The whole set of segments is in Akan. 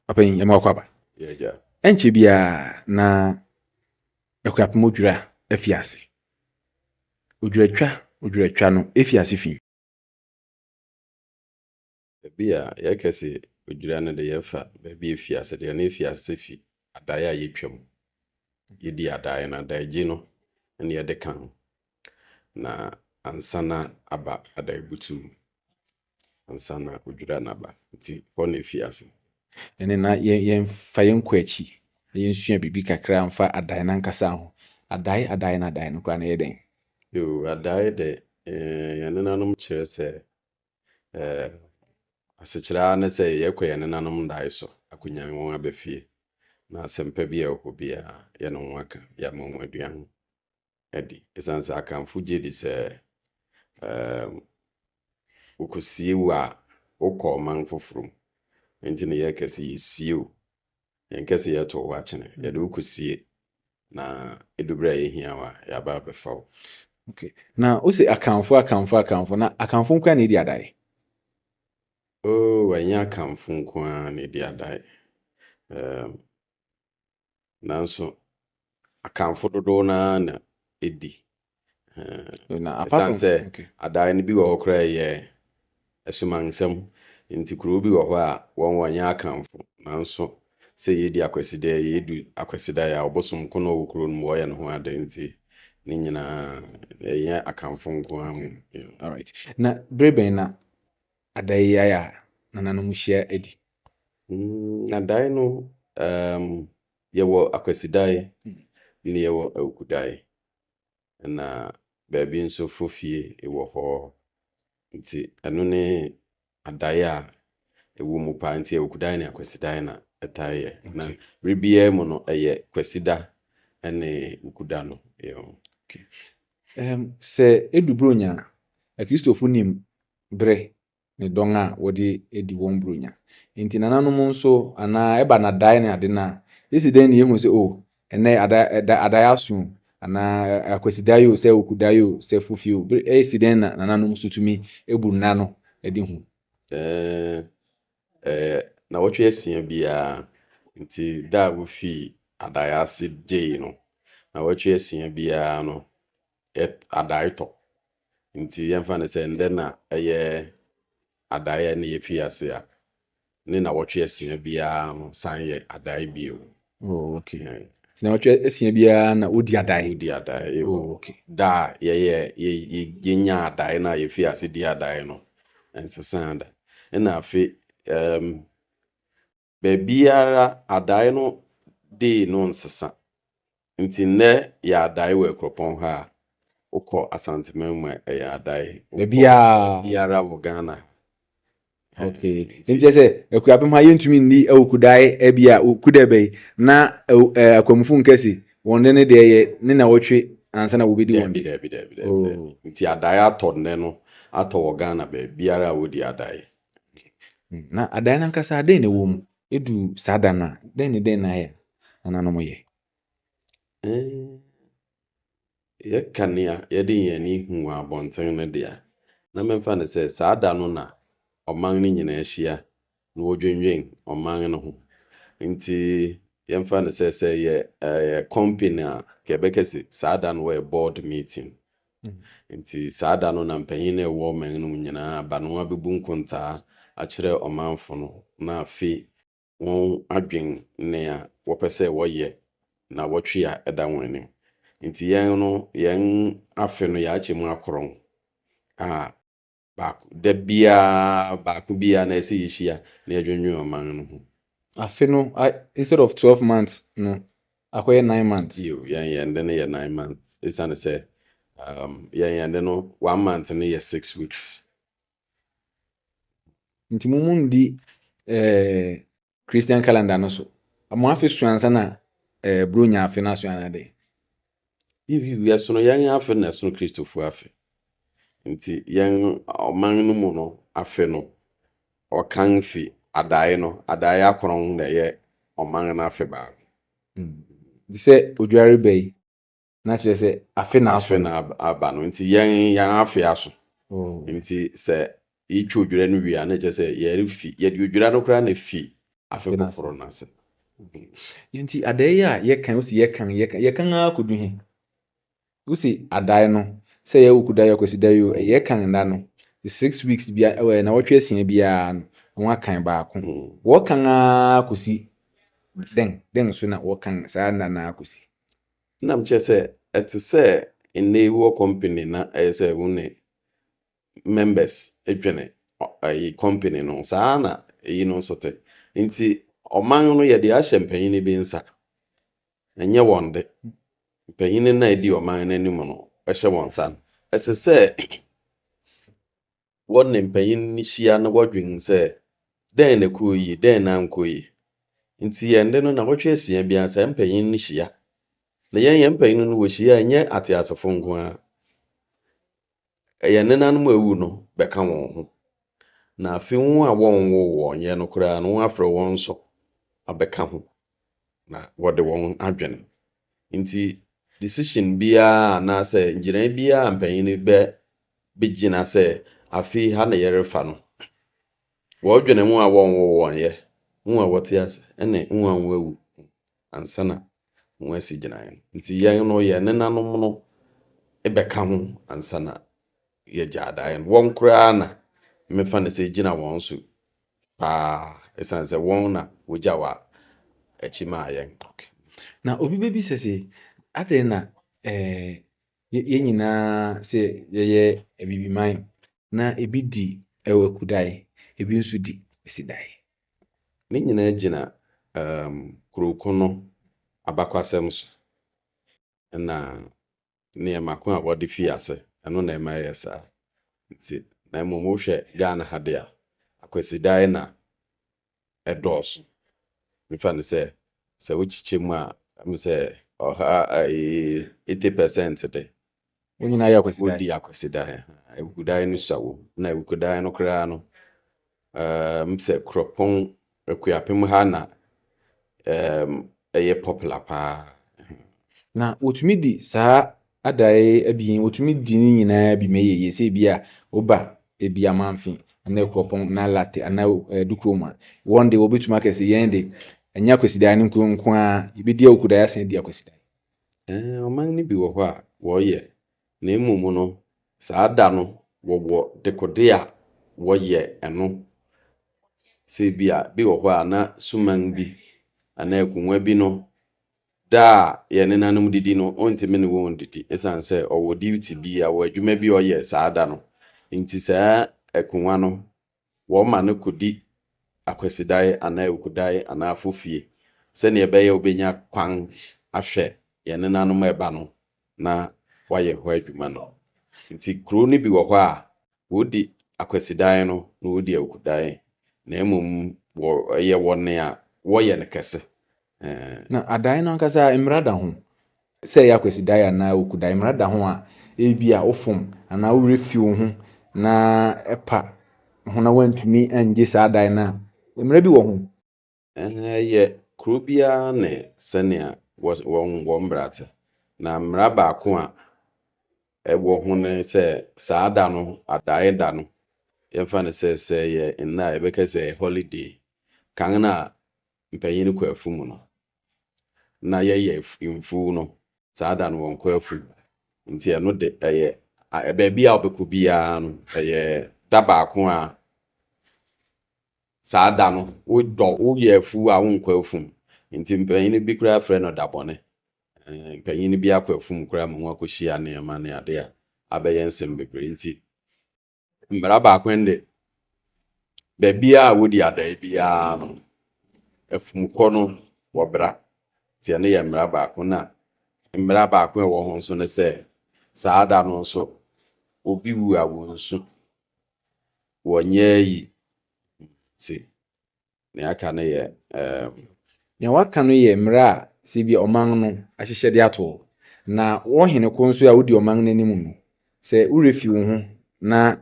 Papa yi, yɛma wakɔ aba. Yɛagya. Ɛnkyɛ biara na Akuapem Odwira afi ase. Odwiratwa odwiratwa no efi ase fi. Baabi a yɛka sɛ odwira no de, yɛfa baabi a efi ase deɛ, na efi ase fi adaeɛ a yɛtwam. Yɛdi adaeɛ no, adaegye no ne yɛde ka ho. Na ansa na aba adaebutu, ansa na odwira no aba. Nti hɔ na efi ase. Ɛne na yɛmfa yɛnkɔ akyi na yɛnsua biribi kakra mfa adae no ankasa ho. Adae adae no adae no koraa no yɛ dɛn? Yo, adae de, yɛn nenanom kyerɛ sɛ asekyerɛ ara ne sɛ yɛkɔ yɛn nenanom dae so akɔnyan wɔn aba fie. Na asɛmpa bi a ɛwɔ hɔ biara, yɛne wɔn aka, yɛama wɔn aduane adi. Ɛsiane sɛ Akanfo gye di sɛ wokɔsie wo a, wokɔ ɔman foforɔ mu. Nti na yɛka sɛ yɛsie wo. Yɛnka sɛ yɛto wo akyene. Yɛde wo kɔsie na ɛdu berɛ a yɛhia wo a, yɛaba abɛfa wo. Okay. Na wose Akanfo, Akanfo, Akanfo, na Akanfo nkoa na ɛdi adae? Oh, ɛnyɛ Akanfo nko ara na ɛdi adae. Nanso Akanfo dodoɔ no ara na ɛdi. Na apart ɛsiane from sɛ adae no bi wɔ hɔ koraa yɛ asumansɛm. Nti kuro bi wɔ hɔ a wɔn wɔnyɛ Akanfo. Nanso sɛ yɛdi Akwasidae, yɛdu Akwasidae a, ɔbosom ko na ɔwɔ kuro no mu wɔyɛ ne ho ade, nti ne nyinaa ɛnyɛ Akanfo nko ara mu. Yeah. All right. Na bere bɛn na adae yi ayɛ a nananom hyia adi? Adae no, yɛwɔ Akwasidae ne yɛwɔ Awukudae. Na baabi nso fofie wɔ hɔ. Nti ɛno ne adae a ɛwɔ mu paa. Nti Awukudae ne Akwasidae na ɛtae yɛ. Na bere biara mu no, ɛyɛ Kwasida ne Wukuda no. Yeah. Okay. Sɛ edu Buronya a, Akristofo nim bere ne dɔn a wɔde di wɔn Buronya. Nti nananom nso anaa ɛba n'adae ne ade no a, esi dɛn na yɛhu sɛ, oh, ɛnɛ adae aso o, anaa Akwasidae o, sɛ Awukudae o, sɛ fofie o, bere esi dɛn na nananom nso tumi ebu nna no de hu? Na wɔtwe 6 biara, nti da a wofii adae ase gyei no, na wɔtwe 6 biara no, adae tɔ. Nti yɛmfa no sɛ ndɛ na ɛyɛ adae a ne yɛfii ase a, ne na wɔtwe 6 biara no san yɛ adae bio. Oh, okay. Nti na wɔtwe 6 biara na wodi adae? Wodi adae. Oh, okay. Da a yɛyɛ yɛnya adae no a yɛfii ase di adae no, ɛnsesa da. Ɛna afei baabiara adae no dee no nsesa. Nti nnɛ yɛ adae wɔ Akuropɔn ha a, wokɔ Asanteman mu a, ɛyɛ adae. Wokɔ Baabiara. Baabiara wɔ Ghana. Okay. Nti sɛ Akuapem ha yɛntumi nni Awukudae bi a Wukuda bɛyi na Akwamufo nkɛse wɔn de ne deɛ yɛ ne na wɔtwe ansa na wɔbɛdi wɔn Dabi, de. dabi, dabi, dabi. Oh. Dabi. Nti adae atɔ nnɛ no, atɔ wɔ Ghana baabiara a wodi adae. Na adae no ankasa, dɛn na ɛwɔ mu? Edu saa da no a, dɛn ne dɛn na ayɛ a nananom yɛ? Yɛka nea yɛde yɛn ani hu wɔ abɔnten no deɛ, na memfa no sɛ saa da no na ɔman no nyinaa ahyia na wɔdwendwen ɔman no ho. Nti yɛmfa no sɛ yɛ ɛyɛ company a, ka yɛbɛka sɛ saa da no wɔyɛ board meeting. Nti saa da no na mpanyin a ɛwɔ ɔman no mu nyinaa aba na wɔn abɛbu nkontaa akyerɛ ɔmanfo no, na afei wɔn adwen nea wɔpɛ sɛ wɔyɛ na wɔtwe a ɛda wɔn anim. Nti yɛn no, yɛn afe no yɛakyɛ mu akorɔn a baako da biara, baako biara na ɛsɛ yɛhyia na yɛdwendwen ɔman no ho. Afe no, instead of 12 months no, akɔyɛ 9 months. Yo, yɛn de no yɛ 9 months, ɛsiane sɛ yɛn de no, one month no yɛ 6 weeks. Nti mo mu ndi Christian calendar no so. Mo afe so ansa na Buronya afe no aso anaa dɛn? Yɛsono yɛn afe na ɛsono Kristofo afe. Nti yɛn ɔman no mu no, afe no ɔkan fi adae no, adae akron na ɛyɛ ɔman no afe baako. Nti sɛ odware ba yi na kyerɛ sɛ afe na aso. Afe na aba no, nti yɛn afe aso. Oh. Nti sɛ yɛtwa odwira no wie a, na kyerɛ sɛ yɛrefi, yɛde odwira no koraa na fi. afe Afe no ase. foforɔ no ase. Nti adae yi a yɛkan, wosi yɛkan, yɛkan, yɛkan ara kɔdu he? Wosi adae no, sɛ ɛyɛ Wukuda yi, Kwasida yi o, yɛkan nna no, 6 weeks bia, ɛwɔ 6 nawɔtwe biara no, wɔakan baako. Wɔkan ara kɔsi dɛn? Dɛn so na wɔkan saa nna no ara kɔsi? Nam kyerɛ sɛ ɛte sɛ nnɛ yi wɔ company na ɛyɛ sɛ wo ne members dwene ɛyi company no, saa na ɛyi no nso te. Nti ɔman no, yɛde ahyɛ mpanyin bi nsa, ɛnyɛ wɔn de. Mpanyin no a ɛdi ɔman no anim no, ɛhyɛ wɔn nsa no, ɛsɛ sɛ wɔne mpanyin no hyia na wɔdwen sɛ dɛn na ɛkɔɔ yie, dɛn na ankɔ yie. Nti yɛn de no, 6 nawɔtwe biara saa mpanyin no hyia. Na yɛn mpanyin no wɔhyia a, ɛnyɛ ateasefo nko ara, ɛyɛ nenanom a awu no bɛka wɔn ho, na afei wɔn a wɔnwoo wɔn yɛ no koraa no, wɔn afrɛ wɔn nso abɛka ho na wɔde wɔn adwene. Nti decision biara anaasɛ ngyinae biara mpanyin no bɛ bɛgyina sɛ afei ha na yɛrefa no, wɔdwene wɔn a wɔnwoo wɔn yɛ, wɔn a wɔte ase, ɛne wɔn a wɔawu ansa na wɔn asi gyinae no. Nti yɛn no, yɛn nenanom no bɛka ho ansa na yɛgya adaeɛ no. Wɔn koraa na mefa no sɛ gyina wɔn so paa, ɛsiane sɛ wɔn na wɔgya wɔ akyi maa yɛn. Na obi bɛbisa sɛ, adɛn na yɛn nyinaa sɛ yɛyɛ Abibiman na ebi di ɛwɔ Awukudae, ebi nso di Kwasidae? Ne nyinaa gyina kuroko no abakwasɛm so na nneɛma ko a wɔde fii ase, ɛno na ɛma ɛyɛ saa. Nti na mmom wohwɛ Ghana ha de a, Akwasidae na ɛdɔɔso. Mefa no sɛ wokyekyɛ mu a, sɛ ɔha ɛyi 80% de Wɔn nyinaa yɛ Akwasidae. Wodi Akwasidae. Awukudae no sua wɔ mu. Na Awukudae no koraa no, sɛ Kuropɔn Akuapem ha na ɛyɛ popular paa. Na wotumi di saa adae abien, wotumi di ne nyinaa bi ma ɛyɛ yie? Sɛ ebi a woba ebi Amanfe anaa Kuropɔn anaa Larteh anaa Dukurom a, wɔn de wɔbɛtumi aka sɛ yɛn de, ɛnyɛ Akwasidae no nko nko ara, yɛbɛdi Awukudae asan adi Akwasidae? Ɔman no bi wɔ hɔ a wɔyɛ, na mmom no, saa da no wɔwɔ dekode a wɔyɛ ɛno. Sɛ bi a bi wɔ hɔ a na suman bi anaa akonnwa bi no, da a yɛn nenanom didi no, ɔntumi ne wɔn didi, ɛsiane sɛ ɔwɔ duty bi a ɔwɔ adwuma bi a ɔyɛ saa da no. Nti saa akonnwa no, wɔma no kɔdi Akwasidae anaa Awukudae anaa Afofie, sɛnea ɛbɛyɛ a wobɛnya kwan ahwɛ yɛn nenanom a ɛba no na wayɛ hɔ adwuma no. Nti kuro no bi wɔ hɔ a wɔdi Akwasidae no na wɔdi Awukudae, na mmom wɔ ɛyɛ wɔ nea wɔyɛ no kɛse. Na adae no ankasa, mmara da ho sɛ ɛyɛ Akwasidae anaa Awukudae? Mmara da ho a ebi a wofom anaa worɛ fi wo ho na ɛpa ho na woantumi angye saa adae no a, mmara bi wɔ ho? Ɛyɛ kuro biara ne sɛnea wɔn mmara te. Na mmara baako a ɛwɔ ho ne sɛ saa da no, adae da no, yɛmfa no sɛ yɛ nna a yɛbɛka sɛ ɛyɛ holiday. Kan na mpanyin kɔ afum no, na yɛyɛ mfuw no, saa da no wɔnkɔ afum. Nti ɛno de, ɛyɛ baabi a wobɛkɔ biara no, ɛyɛ da baako a saa da no wodɔ woyɛ afuw a wonkɔ afum. Nti mpanyin bi koraa frɛ no da bɔne. Mpanyin bi akɔ afum koraa ma wɔn akɔhyia nneɛma ne ade a abɛyɛ nsɛm bebree. Nti mmara baako de, baabi a wodi adae biara no, afumkɔ no wɔbra. Nti ɛno yɛ mmara baako. Na mmara baako a ɛwɔ ho nso ne sɛ saa da no nso, obi wu a, wɔnsu, wɔnyɛ ayi. Nti nea aka no yɛ Nea waka no yɛ mmerɛ a sɛ bi ɔman no ahyehyɛ de ato hɔ. Na wɔhene ko nso a wodi ɔman no anim no, sɛ worefi wo ho na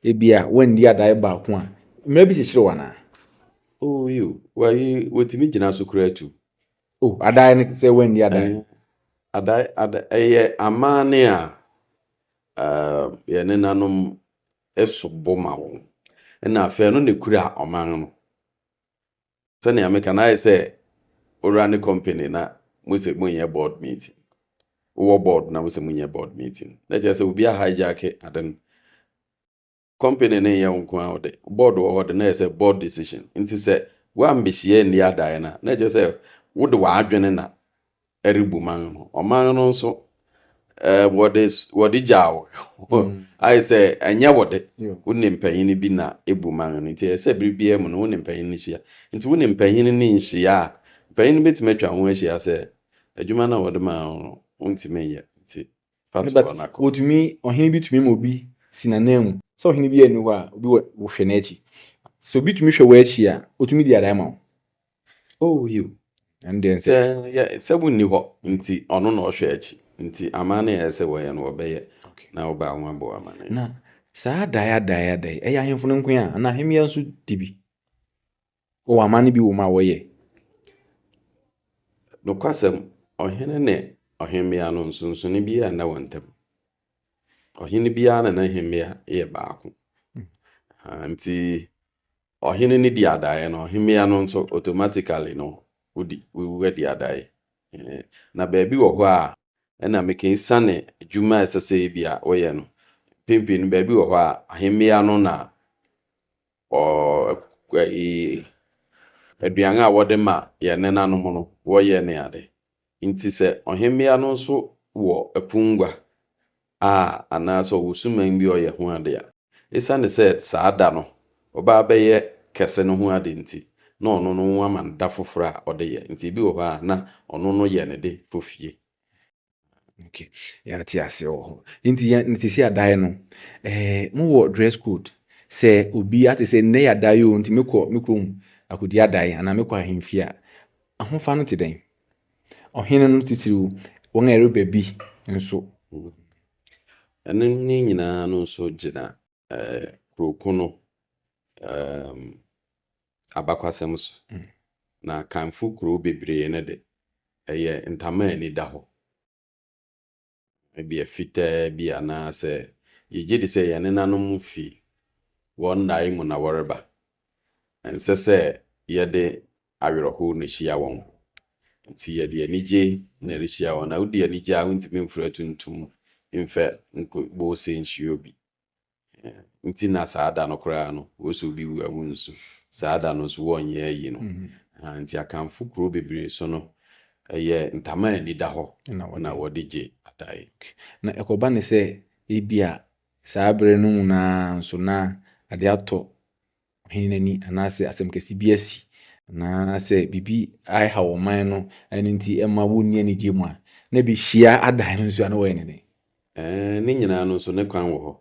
ebi a woandi adae baako a, mmerɛ bi kyekyere wo anaa? Oh yo, wɔyi wɔtumi gyina so koraa tu. Oh, adae no, sɛ woandi adae? Adae ɛyɛ amanne a yɛn nenanom so bo ma wɔn. Ɛna afei ɛno na ekura ɔman no. Sɛnea meka no, ayɛ sɛ owura ne company na mo sɛ monyɛ board meeting. Wowɔ board na mo sɛ monyɛ board meeting, na kyerɛ sɛ obi ahijack ade no. Company no nyɛ wo nko a wode board wɔ hɔ de, na yɛ sɛ board decision. Nti sɛ woambɛhyia nni adaeɛ no a, na kyerɛ sɛ wode w'adwene na ɛrebu man no. Ɔman no nso wɔde gyaa wo. Ayɛ sɛ ɛnyɛ wo de. Wo ne mpanyin bi na ebu man no, nti ɛyɛ sɛ bere biara mu no, wo ne mpanyin no hyia. Nti wo ne mpanyin no nhyia a, mpanyin no bɛtumi atwa ho ahyia sɛ adwuma no a wɔde maa wo no, wontumi nyɛ, nti fa to hɔ na kɔ. Wɔtumi, ɔhene bi tumi ma obi si n'anan mu sɛ ɔhene bi ani hɔ a, obi wɔ wɔhwɛ n'akyi. Sɛ obi tumi hwɛ w'akyi a, otumi di adae ma wo? Oh, yiw. Ɛno deɛ nsɛ Sɛ wonni hɔ nti, ɔno na ɔhwɛ akyi, nti amanne a ɛyɛ sɛ wɔyɛ no, wɔbɛyɛ na wobaa ho abɔ amanne. Na saa adae adae adae, ɛyɛ ahemfo no nko a, anaa ahemmea nso di bi? Wɔwɔ amanne bi wɔ mu a wɔyɛ? Nokwasɛm, ɔhene ne ɔhemmea no, nsonsono biara nna wɔn ntam. Ɔhene biara ne n'ahemmea yɛ baako. Nti ɔhene no di adaeɛ no, ɔhemmea no nso automatically no wodi wadi adaeɛ. Na baabi wɔ hɔ a, ɛna meka esiane adwuma a ɛsɛ sɛ ebi a wɔyɛ no mpempem no, baabi wɔ hɔ a ahemmea no na ɛyi aduane a wɔde ma yɛn nenanom no wɔyɛ ne ade. Nti sɛ ɔhemmea no nso wɔ apungua a, anaasɛ ɔwɔ suman bi a ɔyɛ ho ade a, esiane sɛ saa da no ɔbaa bɛyɛ kɛse no ho ade nti, na ɔno no ama no da foforɔ a ɔde yɛ. Nti ebi wɔ hɔ a, na ɔno no yɛ ne de fɔ fie. Okay, yɛate ase wɔ hɔ. Nti yɛn sisi adae no, mowɔ dress code sɛ obi ate sɛ nnɛ yɛ adae o, nti mekɔ me kurom akɔdi adae anaa mekɔ ahemfie a, ahofa no te dɛn? Ɔhene no titiriw, wɔn a ɛreba bi nso. Ɛno ne nyinaa no nso gyina kuroko no abakwasɛm so. Na Akanfo kuro bebree no de, ɛyɛ ntama a ani da hɔ. Ebia fitaa bi, anaasɛ yɛgye di sɛ yɛn nenanom fi wɔn nnae mu na wɔreba. Ɛnsɛ sɛ yɛde awerɛhow na hyia wɔn. Nti yɛde anigye na ɛrehyia wɔn. Na wodi anigye a, wontumi mfura tuntum mfɛ nkɔ ose nhyia obi. Nti na saa da no koraa no, wɔsɛ obi wu a, wonsu. Saa da no nso wɔnyɛ ayi no. Nti Akanfo kuro bebree so no, ɛyɛ ntama a ani da hɔ na wɔde gye adae. Na ɛkɔba ne sɛ ebia saa bere no mu naa nso na ade atɔ ɔhene n'ani, anaasɛ asɛm kɛse bi asi, anaasɛ biribi ahaw ɔman no, ɛno nti ɛma wɔnni anigye mu a, na bɛhyia adae no nso a, na wɔyɛ ne den? Ne nyinaa no nso ne kwan wɔ hɔ.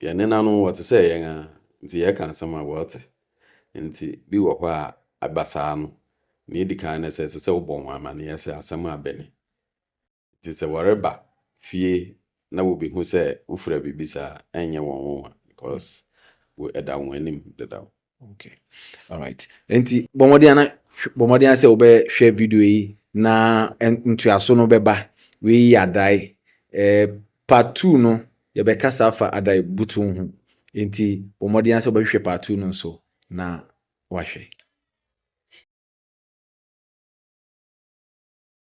Yɛn nenanom wɔte sɛ yɛn a, nti yɛka asɛm a wɔte. Nti bi wɔ hɔ a aba saa no, nea ɛdi kan no, sɛ ɛsɛ sɛ wobɔ wɔn amanneɛ sɛ asɛm abɛne. Nti sɛ wɔreba fie na wɔbɛhu sɛ wofura biribi saa, ɛnyɛ wɔn nwanwa because ɛda wɔn anim dedaw. Okay, alright. Nti bɔ mmɔden ana bɔ mmɔden sɛ wobɛhwɛ video yi na ntoaso no bɛba. Wei yɛ adae part 2 no, yɛbɛkasa afa adae butu ho. Nti bɔ mmɔden sɛ wobɛhwehwɛ part 2 no nso na wahwɛ.